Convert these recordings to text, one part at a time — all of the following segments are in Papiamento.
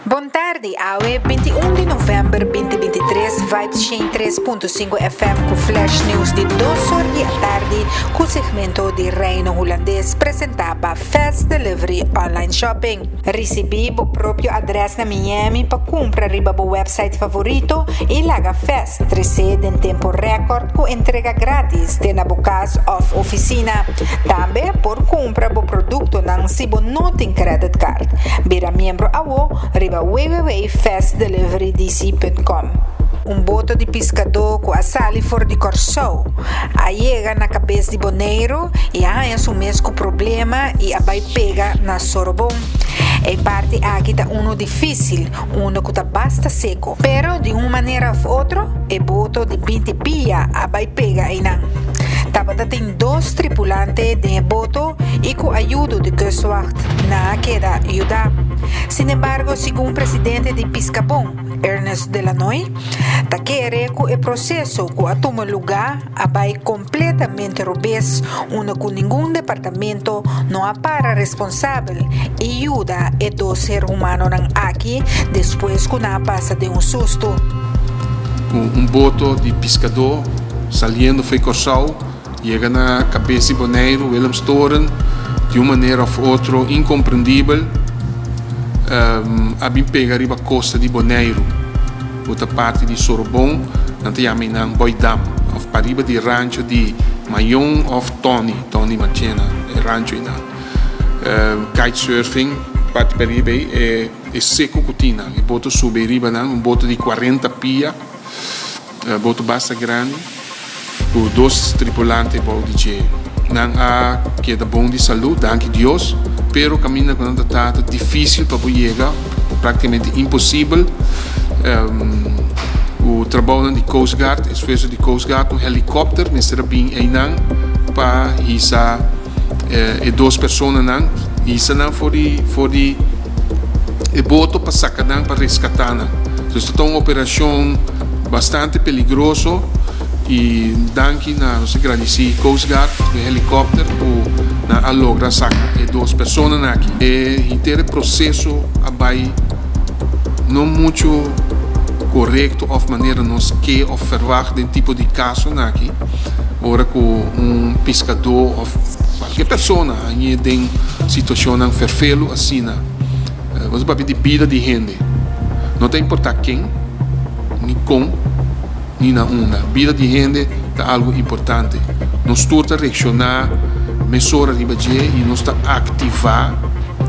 Bon tardi, awe 21 di november 2023 Vibes 103.5 FM ku Flash News di 2 or di atardi ku segmento di Reino Hulandes presentá pa Fast Delivery Online Shopping. Risibí bo propio adrès na Miami pa kumpra riba bo website favorito i laga Fast tresé den tempu rèkòrt ku entrega grátis te na bo kas òf ofisina. Tambe por kumpra bo produktonan si bo no tin credit card. Bira miembro awo riba www.fastdeliverydc.com. Un boto di piskadó ku a sali for di Kòrsou a yega na kabes di Boneiru i a haña su mes ku problema i a bai pega na Sorobon. E parti aki ta unu difísil, unu ku ta basta seku. Pero di un manera òf otro e boto di 20 pia a bai pega einan. Tabata tin dos tripulante den e boto i ku ayudo di Kustwacht nan a keda yuda. Sinembargo, segun presidente di Piskabon, Ernest Delanoy, ta kere ku e proseso ku a tuma lugá a bai kompletamente robes unda ku ningun departamento no a para responsabel i yuda e dos ser humanonan aki despues ku nan a pasa den un sustu. Ku un boto di piskadó saliendo fo'i Kòrsou yega na kabes di Boneiru, Willemstoren, di un manera òf otro inkomprendibel a bin pega riba kosta di Boneiru, ku ta parti di Sorobon, nan ta yama einan Boidam, òf pariba di rancho di Mayon òf Tony, Tony Marchena, e rancho einan. Kitesurfing, parti pariba ei, e e seku ku tin nan, e boto subi riba nan, un boto di 40 pia, boto basta grandi, ku dos tripulante bou di dje. Nan a keda bon di salú, danki Dios, pero kaminda ku nan ta ta ta difísil pa bo yega, práktikamente imposibel. Ku trabounan di Coast Guard, esfuerso di Coast Guard, un helikòpter mester a bin einan pa hisa e dos personanan, hisa nan for di for di e boto pa saka nan, pa reskatá nan. Entonces ta un operashon bastante peligroso y danki na nos ta gradisí Coast Guard ku e helikòpter ku nan a logra saka e dos personanan aki. E henter e proseso a bai no mucho korekto òf manera nos ke òf ferwagt den tipo di kasonan aki ora ku un piskadó òf kualke persona hañ'é den situashonnan ferfelu asina. Nos ta papia di bida di hende. No ta importá ken, ni kon, ni na unda. Bida di hende ta algu importante. Nos tur ta reakshoná mesora riba dje i nos ta aktivá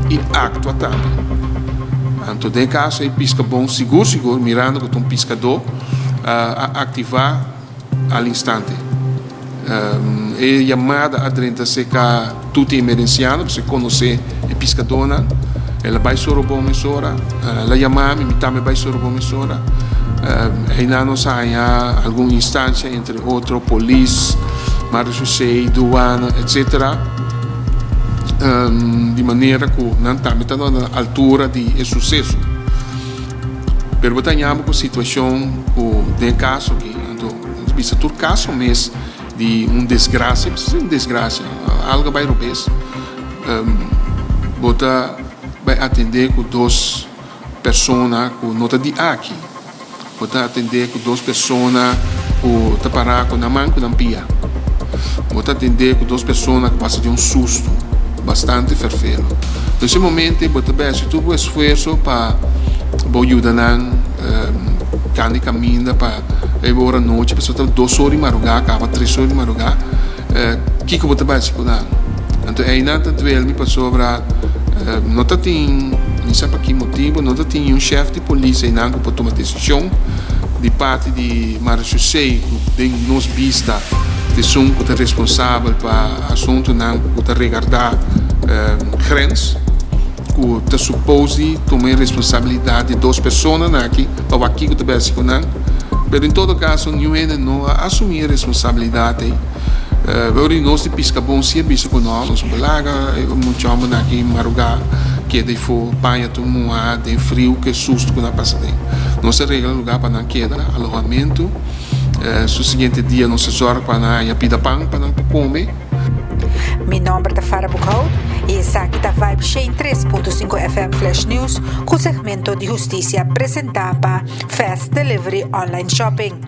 i aktua tambe. Anto den e kaso ei Piskabon sigur sigur, mirando ku ta un piskadó, a aktivá al instante. E yamada a drenta serka Tuti Emerenciano, pasobra e konosé e piskadónan. El a bai Sorobon mesora. El a yama mi, mi tambe a bai Sorobon mesora. Einan nos a haña algun instansia, entre otro polis, Marechaussee, duana, etcetera, di manera ku nan tambe ta na altura di e suseso. Pero bo ta haña bo ku situashon ku den e kaso aki, anto nos bisa tur kaso mes di un desgrasia, pasobra si un desgrasia, algo a bai robes, bo ta bai atendé ku dos persona ku no ta di aki. Bo ta atendé ku dos persona ku ta pará ku nan man ku nan pia. Bo ta atendé ku dos persona ku pasa di un sustu bastante ferfelo. Den ese momento bo ta bai hasi tur bo esfuerso pa bo yuda nan kanda e kaminda pa e ora nochi, pasobra ta dos or di marugá kaba tres or di marugá. Kiko bo ta bai hasi ku nan? Anto einan ta duel mi pasobra no ta tin, mi sa pa ki motibu, no ta tin niun shèf di polis einan ku por tuma desishon di parti di Marechaussee ku den nos bista ta esun ku ta responsabel pa asuntunan ku ta regardá grens ku ta supos di tuma e responsabilidat di dos personanan aki pa wak kiko ta bai hasi ku nan. Pero en todo kaso niun hende no a asumí e responsabilidat ei. Wou di nos di Piskabon si a bisa ku no, nos por laga e mucha hòmbernan aki marugá keda ei for paña tur muhá den friu ku e sustu ku nan a pasa den. Nos a regla lugá pa nan keda, alohamentu. Su siguiente dia nos a zòrg pa nan haña pida pan pa nan por kome. Mi nòmber ta Farah Boekhout i esaki ta Vibe 103.5 FM Flash News ku segmento di hustisia presentá pa Fast Delivery Online Shopping.